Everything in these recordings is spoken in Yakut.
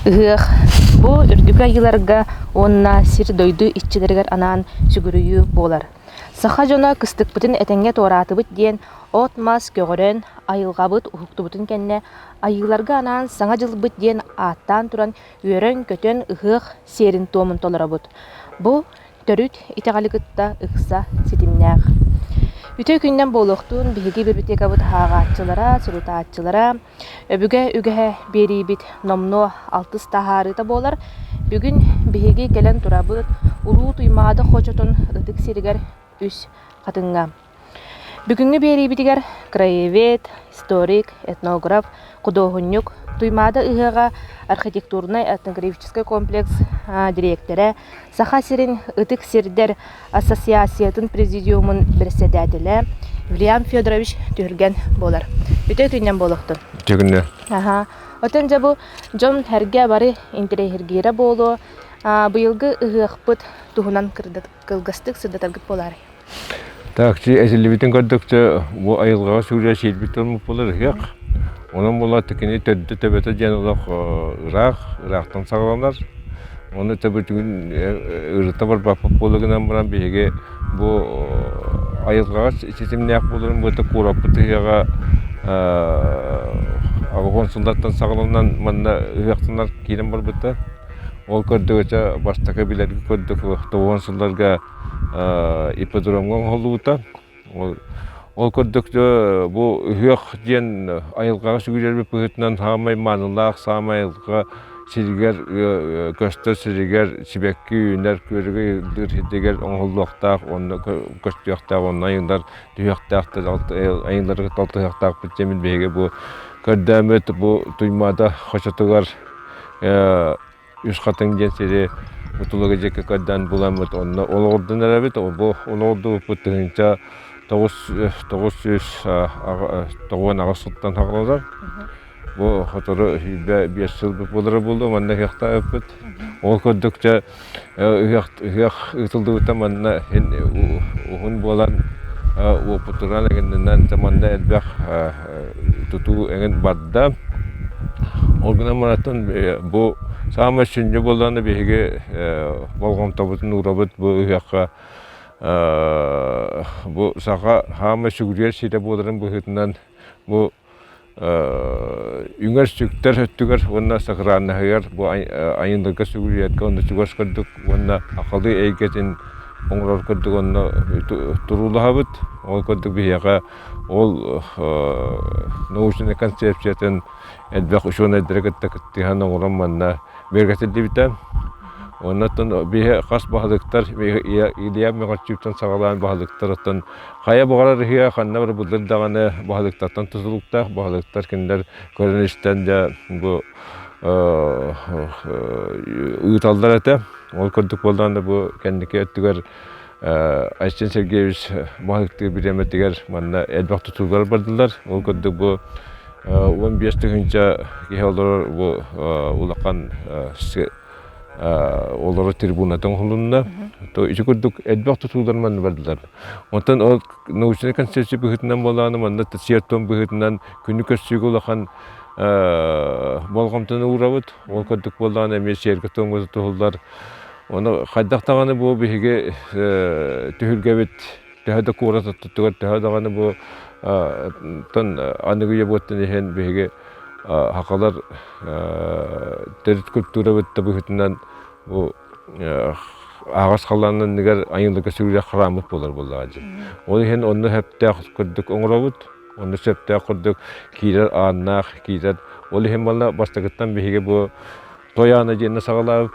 Ыһыах бу үрдүкү айыыларга уонна сир-дойду иччилэригэр анаан сүгүрүйүү буолар. Саха дьоно кыстыкпытын этэҥҥэ туораатыбыт диэн от-мас көҕөрөн, айылҕабыт уһуктубутун кэннэ айыыларга анаан Саҥа дьылбыт диэн ааттаан туран үөрэн-көтөн ыһыах сиэрин-туомун толоробут. Бу төрүт итэҕэли кытта ыкса ситимнээх. Үтүө күнүнэн буолуохтун биһиги библиотекабыт ааҕааччылара, сурутааччылара, өбүгэ үгэһэ биэриибит номнуо алтыс таһаарыыта буолар. Бүгүн биһиги кэлэн турабыт Улуу Туймаада хочотун ытык сиригэр Үс Хатыҥҥа. Бүгүҥҥү биэриибитигэр краевед, историк, этнограф, худуоһунньук, Туймаада ыһыаҕа архитектурнай-этнографическай комплекс дириэктэрэ, Саха сирин Ытык сирдэр ассоциациятын президиумун бэрэссэдээтэлэ Вильям Федорович Түһүргэн буолар. Үтүө күнүнэн буолуохтун. Үтүө күнүнэн. Аха. Оттон дьэ бу дьон-сэргэ бары интэриэһиргиирэ буолуо. Быйылгы ыһыахпыт туһунан кылгастык сырдатаргыт буолаарай? Так, этиллибитин көрдөхчө, бу айылҕаҕа сүүрэ сиирбит тылмыт буолар ыһыах. Онон буолла кини төрдө төбөтө диэн олох ыраах, ыраахтан саҕаланар. Ону төбөтүгүн ырыта барбаппыт буола гынан баран биһиги бу айылҕаҕа ситимнээх буоларын быата куораппыт ыһыаҕа аҕыс сыллартан саҕаланан манна ыһыахтанар киирэн барбыта. Ол көрдөгөчө бастакы билэргэ көрдөх тоҕуон сылларга ипподромҥа оҥоһуллубута. Ол курдук бу ыһыах диэн айылҕаҕа сүгүрүйэрбит быһыытынан саамай маанылаах, саамай айылҕа сиригэр көстөр сиригэр сибэкки үүнэр, күөрэгэй ыллыыр сирдэригэр оҥоһуллуохтаах уонна көстүөхтээх уонна айыллар түһүөхтээхтэр, айыллары кытта алтыһыахтаахпыт диэммит биһиги бу көрдөөммүт бу Туймаада хочотугар Үс Хатыҥ диэн сири Утулуга диэки көрдөөн буламмыт онно олоҕурдун эрэбит. Бу олоҕурдубуппут 1998 сылтан саҕаланар. Бу сотору 25 сыл буолара буолуо манна ыһыахтаабыппыт. Ол курдук дьэ ыһыах ыһыах ыытыллыбыта манна уһун буолан уопутуран эҥиннэнэн манна элбэх тутуу эҥин барда. Ол гынан баран бу саамай сүнньү буоллаҕына биһиги болҕомтобутун уурабыт бу ыһыахха бу саха саамай сүгүрүйэр сирэ буоларын быһыытынан бу үҥэр-сүктэр өттүгэр уонна сакраннаһыгар бу айылларга сүгүрүйэргэ уонна чугас курдук уонна сахалыы эйгэтин оҥорор курдук онно туруулаһабыт. Ол курдук биһиэхэ ол научнай концепциятын элбэх учуонайдары кытта кыттыһан оҥорон манна бигэргэтиллибитэ. Оннуттан биһи хас баһылыктар Илья Михальчуктан саҕалаан баһылыктар оттон хайа баҕарар ыһыа ханна барар былыр даҕаны баһылыктартан тутулуктаах баһылыктар кинилэр көрөн-истэн дьэ бу ыыталлар этэ. Ол курдук буоллаҕына бу кэнники өттүгэр Айсен Сергеевич баһылыктыыр бириэмэтигэр манна элбэх тутуулар бардылар. Ол курдук бу 15 тыһыынча киһи олорор бу улахан олорор трибуната оҥоһулунна. Ити курдук элбэх тутуулар манна бардылар. Онтон ол научнай концепция быһыытынан буолааны манна сиэр-туом быһыытынан күнү көрсүүгэ улахан болҕомтону уурабыт. Ол курдук буоллаҕына эмиэ сиэргэ-туомҥа тутуһуллар. Ону хайдах даҕаны бу биһиги түһүлгэбит төһө да куорат ортотугар төһө даҕаны бу тон аныгы үйэ буоттан иһин биһиги сахалар төрүт культурабыт да быһыытынан бу аһаҕас халлаан анныгар айыллыга сүгүрүйэр храммыт буолар буоллаҕа дии. Ол иһин онно сөптөөх курдук оҥоробут. Онно сөптөөх курдук киирэр ааннаах киирэр. Ол иһин буолла бастакыттан биһиги бу Той аана диэннэ саҕалаабыт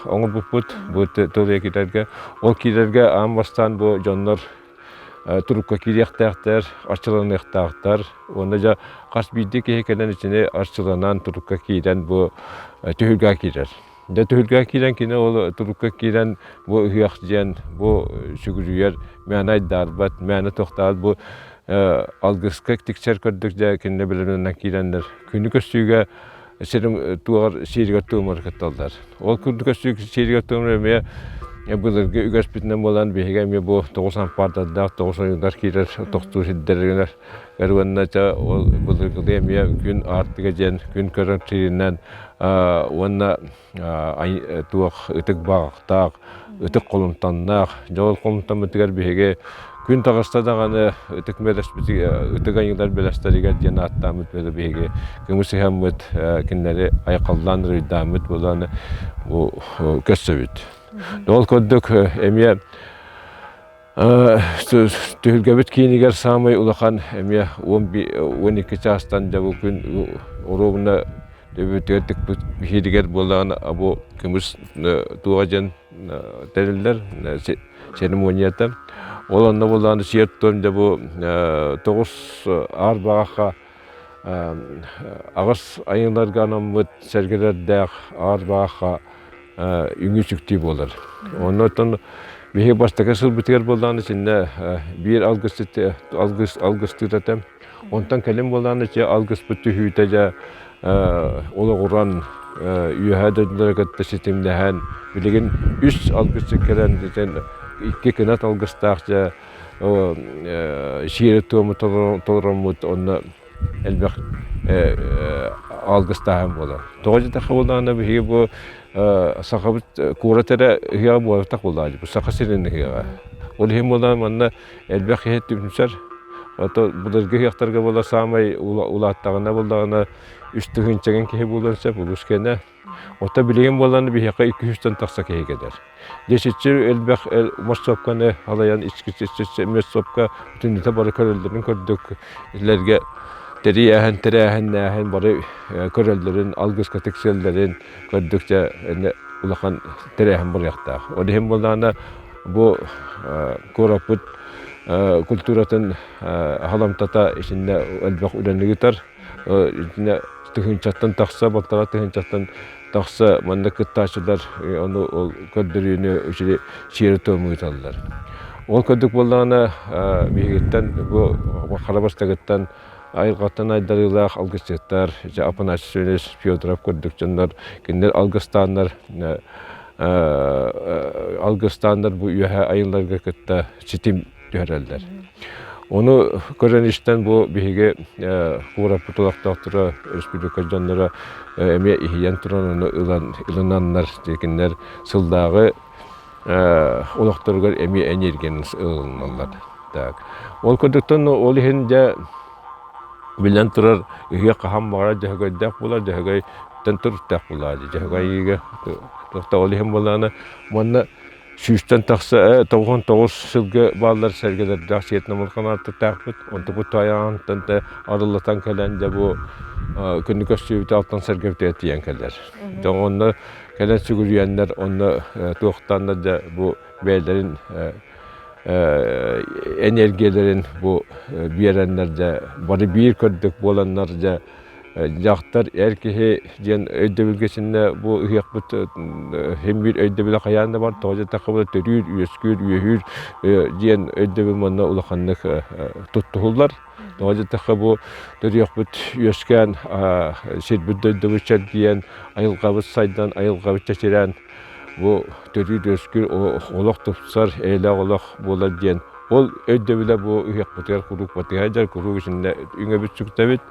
оҥорбуппут бу тыл киирэргэ. Ол киирэргэ аан бастаан бу дьоннор турукка киириэхтээхтэр, арчыланыахтаахтар. Уонна дьэ хас биирдии киһи кэлэн итини арчыланан турукка киирэн бу түһүлгэ киирэр. Дьэ түһүлгэ киирэн кини ол турукка киирэн бу ыһыах диэн бу сүгүрүйэр мээнэ айдаарбат, мээнэ тохтоот бу алгыска тиксэр көрдүк дьэ кинини бэлэмнэнэн киирэннэр күнү көрсүүгэ сирин туоҕар сииригэр туомар кытталлар. Ол курдук сииригэр туомар эмиэ Былыргы үгэспитинэн буолан биһиги эмиэ бу тоҕус ампаардардаах тоҕус ойуулар киирэр тохтуур сирдэригэр уонна чэ ол былыргылыы эмиэ күн аартыга диэн күн көрөр сиринэн уонна туох ытык баҕахтаах, ытык холумтаннаах. Дьэ ол холумтаммытыгар биһиги күн таҕыста даҕаны ытык ытык айыылар бэлэстэригэр диэн ааттааммыт биһиги кымыс ыһаммыт, кинилэри айхаллаан ыруйдааммыт буолан бу көрсөбүт. Ол курдук эмиэ Түһүлгэбит киинигэр саамай улахан эмиэ 12 чаастан дьэ бу күн оруобуна төбөтүгэр тыкпыт биһииригэр буоллаҕына бу көмүс туоҕа диэн тэриллэр церемонията. Ол онно буоллаҕына сиэр-туом дьэ бу тоҕус аар баҕахха аҕыс айыыларга анаммыт сэргэлэрдээх аар баҕахха үҥүү-сүктүү буолар. Оннуттан биһиги бастакы сылбытыгар буоллаҕына итиннэ биир алгыс алгыс алгыстыыр этэ. Онтон кэлин буоллаҕына ити алгыспыт түһүүтэ дьэ олоҕуран үөһээ дойдулары кытта ситимнэһэн билигин үс алгысчыт кэлэн икки кынат алгыстаах дьэ сиэри-туому толороммут онно элбэх алгыстааһын буолар. Тоҕо диэтэххэ буоллаҕына биһиги бу сахабыт куорат эрэ ыһыаҕа буолбатах буоллаҕа бу Саха сирин ыһыаҕа. Ол иһин буоллаҕына манна элбэх киһи түмсэр. Ото былыргы ыһыахтарга буолла саамай улааттаҕына буоллаҕына үс тыһыынчагын киһи буолуон сөп улуус киэнэ. Ото билигин буоллаҕына биһиэхэ 200-тэн тахса киһи кэлэр. Десиччи элбэх морсуопканы алайан морсуопка бүтүннүүтэ бары көрөллөрүн көрдүк. Итилэргэ тэрийээһин, тэрээһиннээһин бары көрөллөрүн, алгыска тиксэллэрин көрдүк дьэ улахан тэрээһин барыахтаах. Ол иһин буоллаҕына бу куораппыт культуратын халамтата итиннэ элбэх үлэни ыытар. Итиннэ тыһыынчаттан тахса, балтараа тыһыынчаттан тахса манна кыттааччылар ону ол көрдөрүүнү үчүгэй сиэри-туому ыыталлар. Ол курдук буоллаҕына биһигиттэн бу хара бастакыттан айылҕаттан айдарыылаах алгысчыттар, Афанасий Семенович Федоров курдук дьоннор кинилэр алгыстааннар алгыстааннар бу үөһэ айылларга кытта ситим түһэрэллэр. Ону көрөн истэн бу биһиги куораппыт олохтоохторо, республика дьонноро эмиэ иһийэн туран ону ылан ылынаннар кинилэр сылдааҕы олохторугар эмиэ энергияны ылыналлар. Так. Ол курдуктан ол иһин дьэ биллэн турар ыһыах хаһан баҕарар дьөһөгөйдөөх буолар, дьөһөгөйтөн туруктаах буолар. Дьөһөгөйгө туохта ол иһин буоллаҕына манна Сүүстэн тахса 99 сылга бааллар сэргэлэрдээх сиэтинэн улаханааттаахпыт. Онтубут тайаҕантан да арыллатан кэлэн дьэ бу күнү көрсүбүтэ алтан сэргэбитигэр тиийэн кэлэр. Дьэ онно кэлэн сүгүрүйэннэр онно туохтааннар дьэ бу бэйэлэрин энергиялэрин бу биэрэннэр дьэ бары биир көрдөк буоланнар дьэ дьахтар эр киһи диэн өйдөбүлгэ синнэ бу ыһыахпыт син биир өйдөбүлэ хайаан да бар тоҕо диэтэххэ бу төрүүр үөскүүр үөһүүр диэн өйдөбүл манна улаханнык туттуһуллар тоҕо диэтэххэ бу төрүөхпүт үөскээн сирбит дойдубут чэлгийэн айылҕабыт сайдан айылҕабыт чэчирээн бу төрүүр үөскүүр олох тупсар эйэлээх олох буолар диэн ол өйдөбүлэ бу ыһыахпытыгар куруук батыһа дьар куруук итиннэ үҥэбит сүктэбит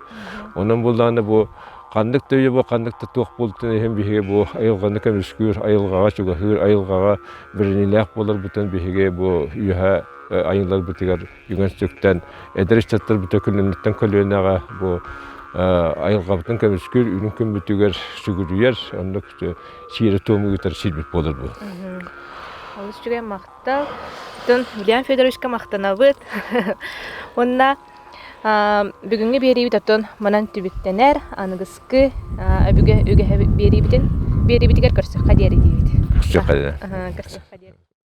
Онон буллаҕына бу ханнык да үйэ бу ханнык да туох буолтун иһин биһиги бу айылҕаны көмүскүүр, айылҕаҕа чугаһыыр, айылҕаҕа бэриниилээх буоларбытын биһиги бу үөһэ айылларбытыгар үҥэн-сүктэн эдэр ыччаттарбыта көлүөнэттэн көлүөнэҕэ бу айылҕабытын көмүскүүр, үрүҥ күммүтүгэр сүгүрүйэр, оннук сиэри-туому ыытар сирбит буолар бу. Олус үчүгэй махтал. Оттон Илья Федоровичка махтанабыт. Уонна Бүгүҥҥү биэриибит оттон манан түбүктэнэр, аныгыскы өбүгэ үгэһэ биэриибитин биэриибитигэр көрсүөххэ диэри диибит. Көрсүөххэ диэри. Көрсүөххэ.